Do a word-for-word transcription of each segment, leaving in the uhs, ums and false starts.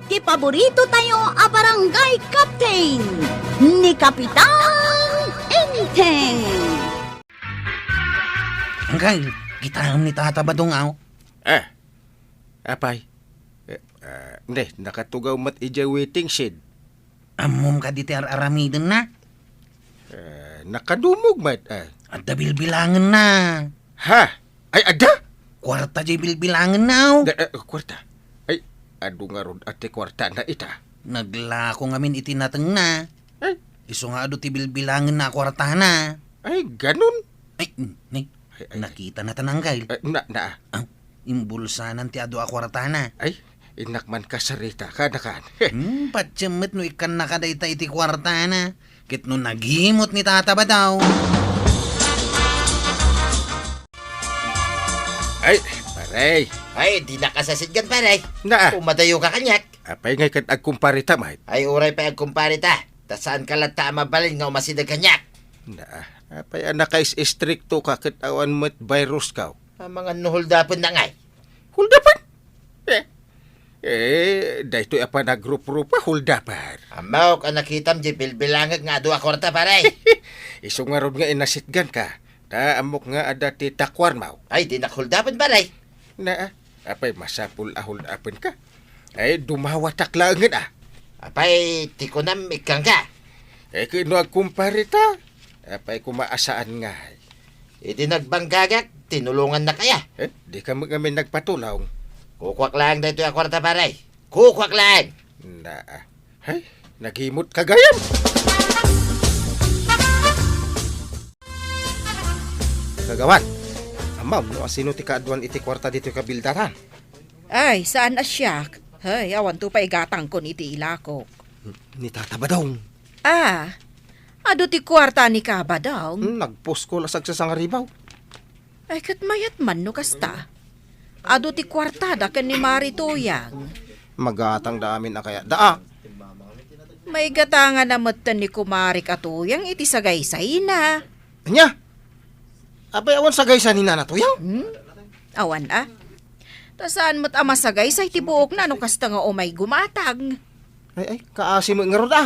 Ti paborito tayo a barangay captain, ni Kapitan Enteng. Anggal, kitaem ni Tata Badong, aw. Eh, apay? Eh, ah, ne, nakatugaw met idiay waiting shed. Ammom kadi ti ar-aramidenna? Eh, nakadumog met, eh. Adda bilbilangenna. Ha? Ay, adda? Kuarta diay bilbilangenna, aw. Da, eh, kuarta? Ay, adu ngarud a ti kuartana ita. Naglako ngamin iti natengna. Ay. Isu nga adu ti bilbilangenna a kuartana. Ay, ganun? Ay, mm, ni, Ay, ay, ay. Nakitana ta, Anggal. Eh, na, na. Ah, imbulsanan ti adu a kuartana. Ay, innak man kasarita, kada kan. Hmm, patiem met no ikkannaka dayta iti kuartana. Ket no nagimot ni Tata Badong. Ay, pare. Ay, dinak a sasitgan, pare. Na. Umadayoka kaniak. Apay ngay ket agkumpareta met? Ay, uray pay agkumpareta. Ta saanka latta a mabalin nga umasideg kaniak. Na, apay a nakais-istriktoka ket awan met viruska? Amangan no holdapenna ngay. Holdapen? Eh, eh, daytoy a panagruprupa, holdapen. Ammok a nakitam diay bilbilangek nga adu a kuarta, pare. Isu ngarud nga inasitganka. Ta ammok nga adda ti takuarmo. Ay, dinak holdapen, pare. Na, apay masapul a holdapenka? Ay, dumawatak laengen a. Apay, ti kunam, ikkangka. Eh, ket no agkumpareta? Apay koma a saan ngay? Idi nagbanggagak, tinulongannak aya. Eh, dika met ngamin nagpatulong. Kukuak laeng daytoy a kuarta, pare. Kukuak laeng. Na, hay, nagimot ka gayam. Kagawad, ammom no asino ti kaaduan iti kuarta ditoy kabildaran? Ay, saan a siak. Hay, awanto pay igatangkon iti ilakok. Ni Tata Badong. Ah, adu ti kuarta ni Kabadong? Hmm, nagpuskol a sagsasangaribaw. Ay, ket mayat man no kasta. Adu ti kuartada ken ni Mari Tuyang. Magatangda amin a kayatda, a. Maigatangana metten ni Kumarik a Tuyang iti sagaysayna. Ania? Apay awan sagaysay ni Nana Tuyang? Hmm? Awan a. Ta saan met a masagaysay ti buokna no kasta nga umay gumatang. Ay, ay, kaasi met ngarud a.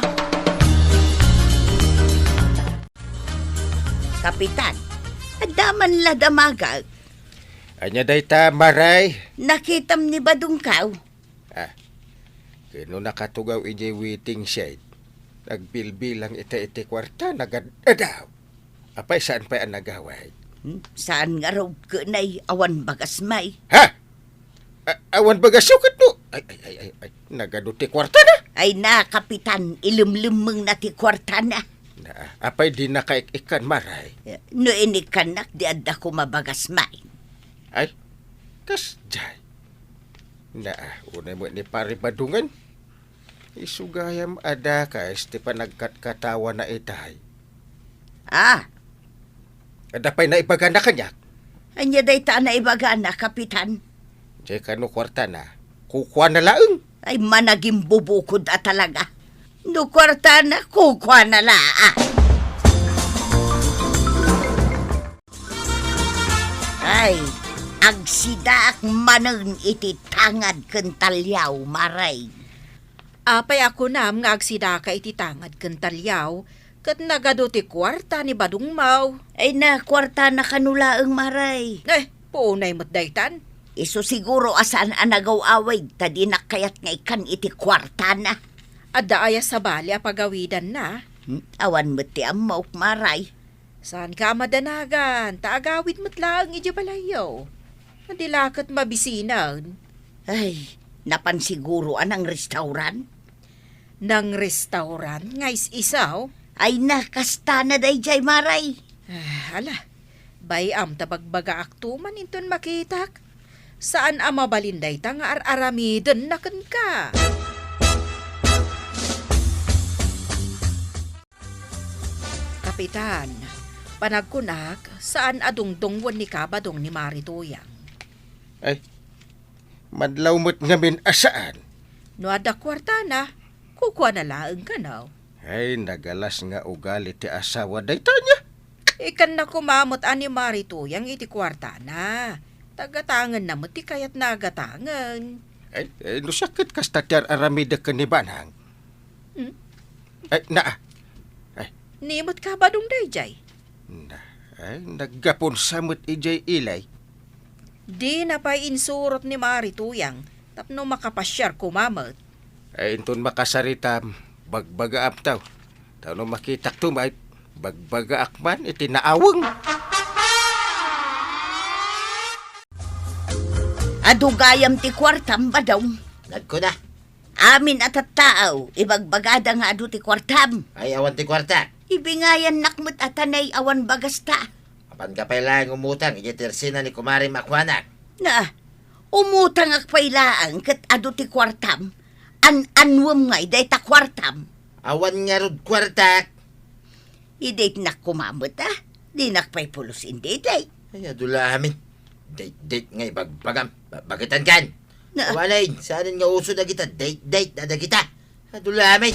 Kapitan, adda man la damagak. Ania dayta, Maray? Nakitam ni Badongkaw. Ah, ket no nakatugaw idiay waiting shed, nagbilbilang ita iti kuarta, nagad-adaw. Apay, saan pay a nagawid? Hmm, saan ngarud ket nay awan bagas may. Ha? A-, awan bagasyo ket no? Ay, ay, ay, ay, ay. Nagadu ti kuartana? Ay na, Kapitan, ilemlemmengna ti kuartana. Na, apay dinaka ik-ikkan, Maray? No inikkannak, di adda koma bagas may. Ay, kasdiay. Na, unay met ni Pari Badongen. Isu gayam a dakes ti panagkatkatawana itay. Ah. Adda pay naibagana kaniak? Ania dayta a naibagana, Kapitan? Diay kano kuartana, kukuana laeng. Ay, managimbubukod a talaga. No kuartana, kukuana laeng. Ay, agsidaak manen iti tangad ken taliaw, Maray. Apay a kunam nga agsidaka iti tangad ken taliaw, ket nagadu ti kuarta ni Badongmaw? Ay na, kuartana kano laeng, Maray. Eh, puonay met daytan. Isu siguro a saan a nagaw-awid, ta dinak kayat nga ikkan iti kuartana. Adda aya sabali a pagawidanna? Hmm, awan met ti ammok, Maray. Saanka a madanagan, ta agawid met laeng idiay balayyo. Di la ket mabisinen. Ay, napan siguro a nangrestauran? Nangrestauran nga is-isaw? Ay na, kastana daydiay, Maray. Ah, ala, bay-am ta bagbagaakto man inton makitak. Saan a mabalin dayta nga ar-aramidenna kenka. Kapitan, panagkunak, saan a dungdungwen ni Kabadong ni Mari Tuyang. Ay, madlaw met ngamin a saan. No adda kuartana, kukuana laeng kano. Ay, nagalas nga ugali ti asawa dayta nia. Ikkanna koma met a ni Mari Tuyang iti kuartana. Ta gatangenna met ti kayatna a gatangen. Ay, ay, no siak ket kasta ti ar-aramidek ken ni Banang. Hmm? Ay, naa. Ay. Ni met ka, Badong, daydiay? Na, ay, naggapunsa met idiay ilay. Dina pay insurot ni Mari Tuyang tapno makapasiar koma met. Ay, inton makasaritam, bagbagaam taw. Tapno makitak to, may bagbagaak man iti naaweng. Adu gayam ti kuartam, Badong. Nagkuna. Amin a tattao, ibagbagada nga adu ti kuartam. Ay, awan ti kuarta. Ibingayannak met a tanay awan bagasta. Apanda pay laeng umutang idiay tersina ni kumarim a kuanak. Na, umutangak pay laeng ket adu ti kuartam. An-anwem ngay dayta kuartam. Awan ngarud kuartak. Idaytnak koma met, a. Dinak pay pulos indi dayta. Ay, adu la amin. Dayta, dayta nga ibagbagam. Ba-, bagitan kan. Na. Awanay, saanen nga uso dagita. Dayta, dayta, dagita. Adu la amin.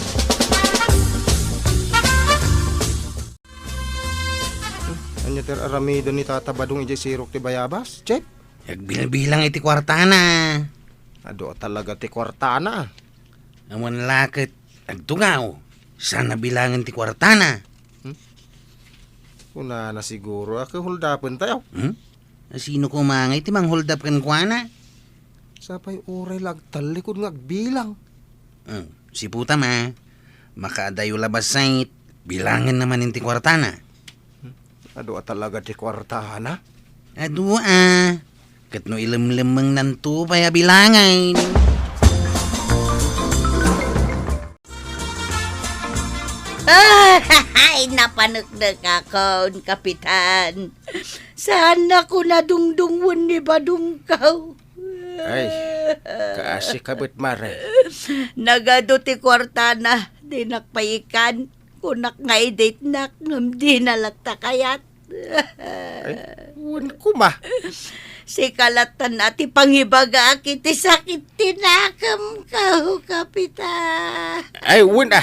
Ania ti ar-aramiden ni Tata Badong idiay sirok ti bayabas, Chep? Agbilbilang iti kuartana. Adu a talaga ti kuartana. Awan la ket agtugaw, saan a bilangen ti kuartana. Hmm? Kunana siguro a ket holdapentayo. Hmm? Sino koma ngay ti mangholdap kenkuana? Sapay uray la agtallikod nga agbilang. Hmm, siputam a. Makaadayo la bassit, bilangenna manen ti kuartana. Adu a talaga ti kuartana? Adu a. Ket no ilemlemmengnanto pay a bilangen. Ay, napaneknekakon, Kapitan. Saannakon a dungdungwen ni Badongko. Ay, kaasi ka met, Mare. Nagadu ti kuartana, dinak pay ikkan. Kunak nga idaytnak, ngem dina latta kayat. Ay, wen koma. Sika lattan a ti pangibagaak iti sakit ti nakemko, Kapitan. Ay, wen a.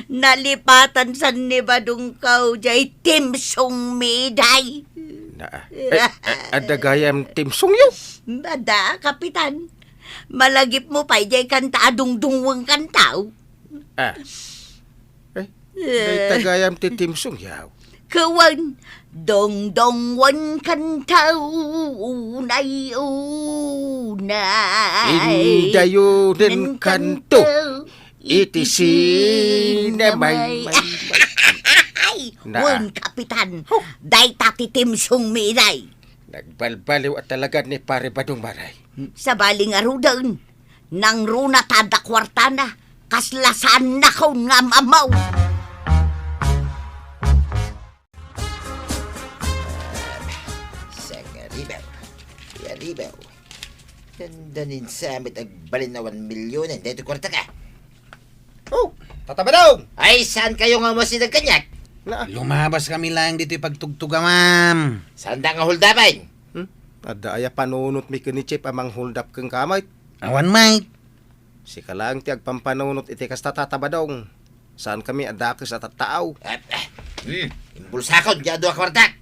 Nalipatan san ni Badongko jay timsong mi, day. Na, ay, a-, adda gayam timsongyo? Adda, Kapitan. Malagipmo pay jay kanta a dungdungwen kantaw. Ah. Eh, dayta gayam ti timsongyo. Kawan, dongdongwen kantaw, unay, unay. Indayonen kanto, iti sinamay. Ay, na. Wen, Kapitan, huh, dayta ti timsong mi, day. Nagbalbaliw a talaga ni Pare Badong, Mare. Sabali ngaruden, nangruna ta adda kuartana, kasla saannakon nga am-ammo. Sangaribaw. Yaribaw. Nanda ninsa met agbalin a one millionen daytoy kuartaka. Oh, Tata Badong! Ay, saankayo nga umasideg kaniak? Na. Lumabaskami laeng ditoy pagtugtugawam. Saanda nga holdapen? Hmm? Adda aya panunotmi ken ni Chep a mangholdap kenka met? Awan met. Sika laeng ti agpampanunot iti kasta, Tata Badong. Saankami a dakes a tattao. Ah, ah, hmm, imbulsakon ti adu a kuartak.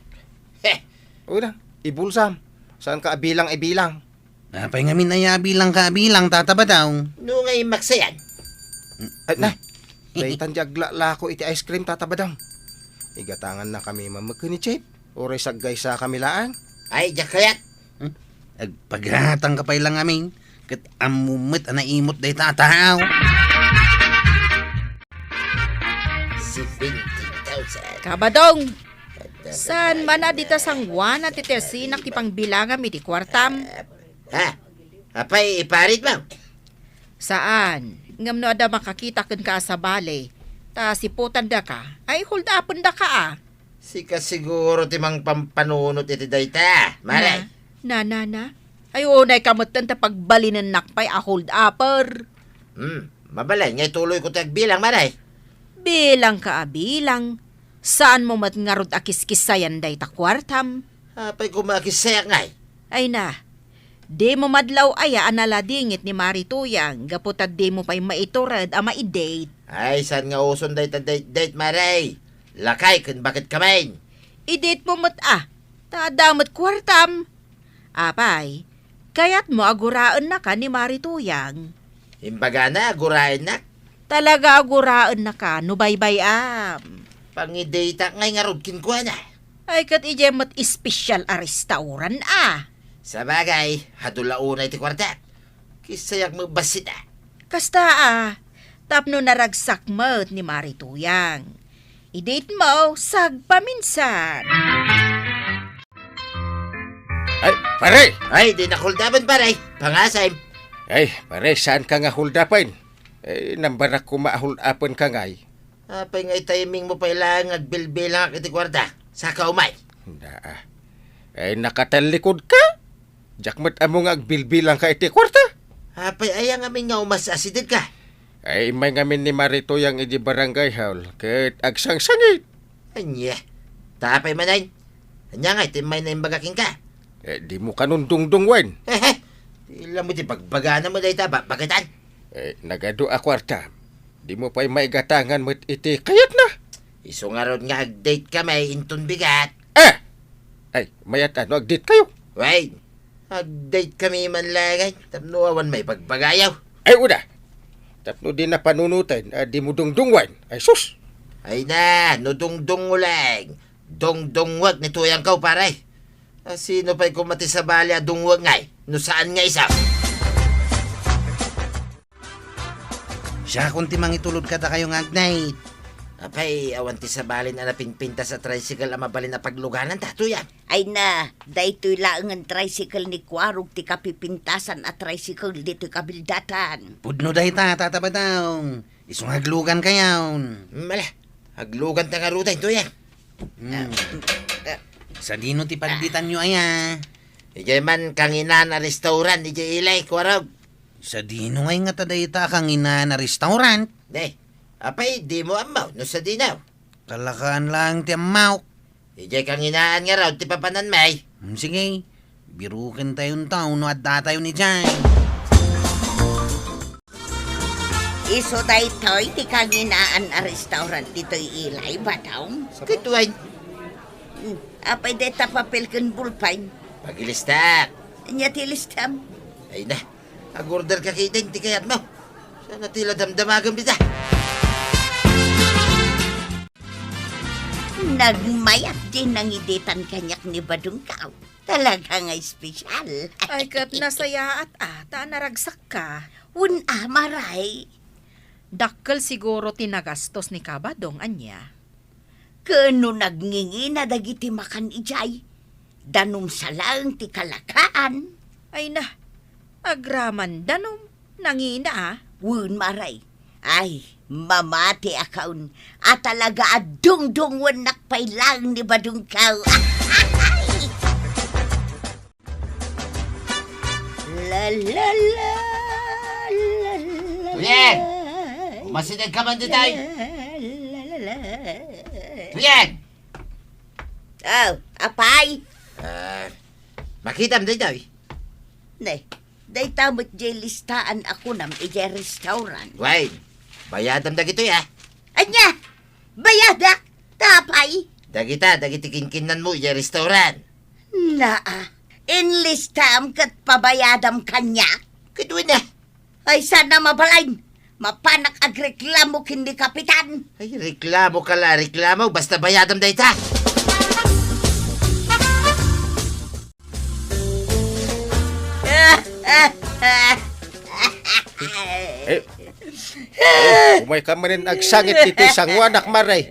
Heh. Uy na, ibulsam. Saanka a bilang-ibilang. Apay ngamin aya a bilangka a bilang, Tata Badong? No nga immaksayan. Ay, na. Daytan ti aglalako iti ice cream, Tata Badong. Igatangannakami mameken ni Chep. Uray saggaysakami laeng. Ay, diak kayat. Hmm? Agpagatangka pay la ngamin, ket ammom met a naimot dayta a tao. Seventy thousand. Kabadong! Saan man a dita sanguana ti tersinak ti pangbilangam iti kuartam? Ha? Apay, iparitmo? Saan. Ngem no adda makakita kenka a sabali, ta siputandaka, ay hold upendaka a. Sika siguro ti mangpampanunot iti dayta, Mare. Na, na, na, na. Ay, unayka metten ta pagbalinennak pay a hold upper. Hmm, mabalin nga ituloyko ti agbilang, Mare. Bilangka a bilang. Saanmo met ngarud a kiskissayan dayta kuartam? Apay koma a kissayak ngay? Ay na, dimo madlaw aya a naladingit ni Mari Tuyang gapu ta dimo pay maitured a maidate? Ay, saan nga uson dayta date-date, Mare? Lakay ken baket kamin. Idate mo met a, ta adda met kuartam. Apay, Kayatmo a guraennaka ni Mari Tuyang? Imbagana a guraennak. Talaga a guraennaka no baybay-am. Pangidatak ngay ngarud kenkuana. Ay, ket idiay met espesyal a restaurant a. Sabagay, adu la unay ti kuartak. Kisayak met bassit a. Kasta a, tapno naragsak met ni Mari Tuyang. I-date mo, sagpaminsan. Ay, pare! Ay, di nakuldapan, pare. Pangasam. Ay, pare, saan ka nga huldapen? Eh, nambarak koma a huldapen ka ngay. Apay nga itiming mo pay laeng nga agbilbilangak iti kuarta. Saka umay. Naa. Eh, nakatallikod ka? Diak met ammo nga agbilbilang ka iti kuarta. Apay aya ngamin nga umas-asideg ka? Ay, immay ngamin ni Mari Tuyang idi barangay hall, ket agsangsangit. Ania? Tapay manen? Ania nga iti immay na imbaga kenka? Eh, di mo kanun dungdungwen. Hehe. Ila mo ti bagbagana mo dayta, ba-, baketan? Eh, nagadu a kuarta. Di mo pay maigatangan met iti kayatna. Isu ngarud nga ag-date kami, inton bigat. Ah! Ay, mayat a no ag-date kayo? Wen, ag-date kami man laeng, tapno awan maibagbagayo. Ay, una. Tapno di napanunoten, a di mo dungdungwen. Ay, sus! Ay na, no dungdungo laeng, dungdungwek ni Tuyang kaw, pare. A, sino pay koma ti sabali a dungwek ngay, no saan nga isu? Siakon ti mangitulod kadakayo nga ag-date. Apay, awan ti sabalin a napinpintas a tricycle a mabalin a pagluganan, Tuyang? Ay na, daytoy laengen tricycle ni Kuarog ti kapipintasan a tricycle ditoy kabildatan. Pudno dayta, Tata Badong. Isu nga aglugan kayon. Mala, aglugan ta ngaruden, Tuyang. Hmm. Ah, ah. Sadino ti pagditanyo aya? Idiay man kanginaan a restaurant, idiay ilay, Kuarog. Sadino ngay ngata dayta a kanginaan a restaurant? Ne, apay, di mo ammo no sadino? Kalakaan laeng ti ammok. Idiay kanginaan ngarud ti papananmi. Hmm, sige. Biruken tayon ta no adda tayon idiay. Isu daytoy ti kanginaan a restaurant ditoy ilay, Badong? Ket wen. Hmm, apay dayta papel ken bulpen? Pagilista. Ania ti listam? Ay na, ag-order ka ketdin ti kayatmo. Saan a ti la damdamagem dita? Nagmayat ti nangidetan kaniak ni Badong kaw. Talaga nga espesyal. Ay, ket nasayaat a, ta naragsakka. Wen a, Mari. Dakkel siguro ti nagastos ni Kabadong, ania? Ken no nagngingina dagiti makan idiay, danum sa laeng ti kalakaan. Ay na, agraman danum, nangina a. Wen, Mari. Ay, mamatiakon a talaga a dungdungngoennak pay laeng ni Badong kaw. La, la, la, la, la, Kuya! La. Umasideg ka man ditoy! La, la, la, la. Kuya! Oh, apay? Ah, makitam ditoy. Ne, dayta met diay listaan a kunam idiay restaurant. Wen, bayadam dagitoy, ah. Ania? Bayadak? Ta apay? Dagita, dagiti kinkinnanmo idiay restaurant. Naa, inlistam ket pabayadam kaniak? Ket wen a. Ay, saan a mabalin. Mapanak agreklamo ken ni Kapitan. Ay, reklamoka la, reklamo. Basta bayadam dayta. Eh, ay, umayka manen agsangit ditoy sangoanak, Mari.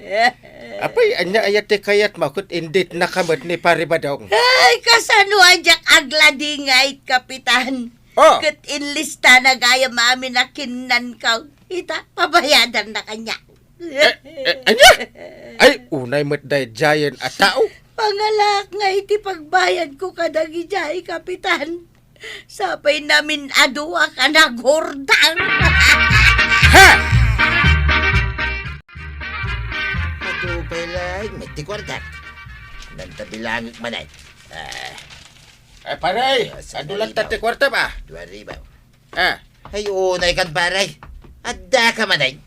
Apay, ania aya ti kayatmo ket indatenaka met ni Pari Badong? Ay, kasano a diak agladingit, Kapitan? Oh. Ket inlistana gayam amin a kinnanko. Ita, pabayadanna kaniak. Eh, eh, ania? Ay, unay met daydiayen a tao. Pangalak nga iti pagbayadko kadagidiay, Kapitan. Sapay namin a duak a naghurdang. Ha! Adu pay laeng met ti kuartak. Nagtabilangek manen. Ah. Eh, pare, ah, adu latta ti kuarta ba? Dua ribu. Ah. Ay, unay kan, pare. Adda ka manen.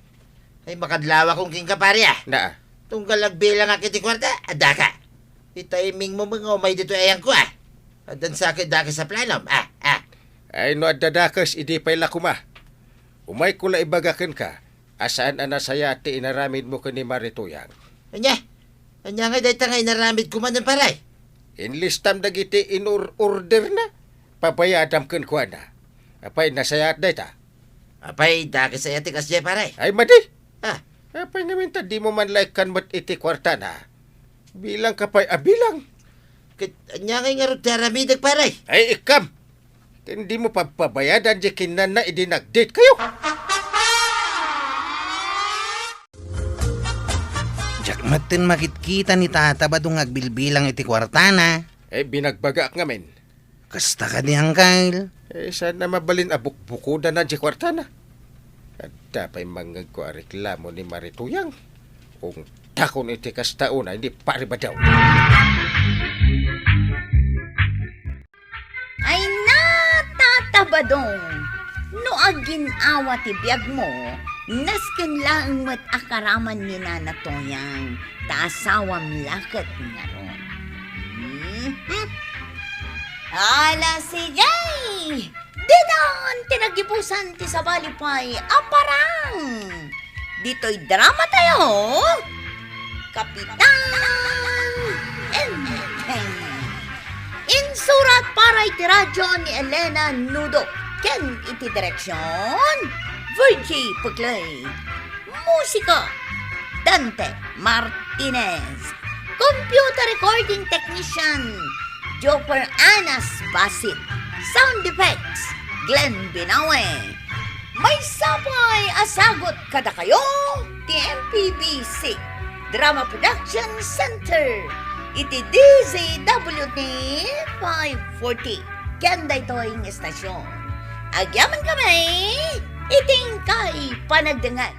Ay, makadlawakon kenka, pare, ah. Naa. Tunggal agbilangak iti kuarta, adda ka. Itiming mo nga umay ditoy ayangko, ah. Addan sa ket daka sa planom, ah, ah. Ay, no adda dakes, idi pay la koma. Umayko la ibaga kenka a saan a nasayaat ti inaramidmo ken ni Marituyang. Ania? Ania ngay dayta nga inaramidko manen, pare? Inlistam dagiti inur-orderna, pabayadam kenkuana. Apay, nasayaat dayta? Apay, dakes aya ti kasdiay, pare? Ay, madi! Ah. Apay ngamin ta dimo man la ikkan met iti kuartana? Bilangka pay a bilang. Ket ania ngay ngarud ti aramidek, pare? Ay, ikkam! Ken dimo pagpabayadan diay kinnanna idi nag-date kayo? Diak metten makitkita ni Tata Badong nga agbilbilang iti kuartana. Eh, binagbagaak ngamin. Kasta kadi, Angkel? Eh, saan a mabalin a bukbukodana diay kuartana? Adda pay mangngegko a reklamo ni Marituyang. Ungtakon iti kasta unay ni Pare Badong. Ay na, Tata Badong! No agin-awa ti biagmo, nasken laeng met a karaman ni Nana Toyang, ta asawam la ket ngarud. Mhm. Ala, sige! Ditan ti nagibusan ti sabali pay a parang! Ditoy drama tayo, Kapitan Enteng. Insurat para iti radyo ni Elena Nudo ken iti direksyon, Virgie Puclay. Musika, Dante Martinez. Computer recording technician, Joker Anas Basit. Sound effects, Glenn Binawe. Maysa pay a sagut kadakayo ti M P B C Drama Production Center iti D Z W T five forty. Ken daytoy nga estasyon, agyamankami iti inkay panagdengngeg.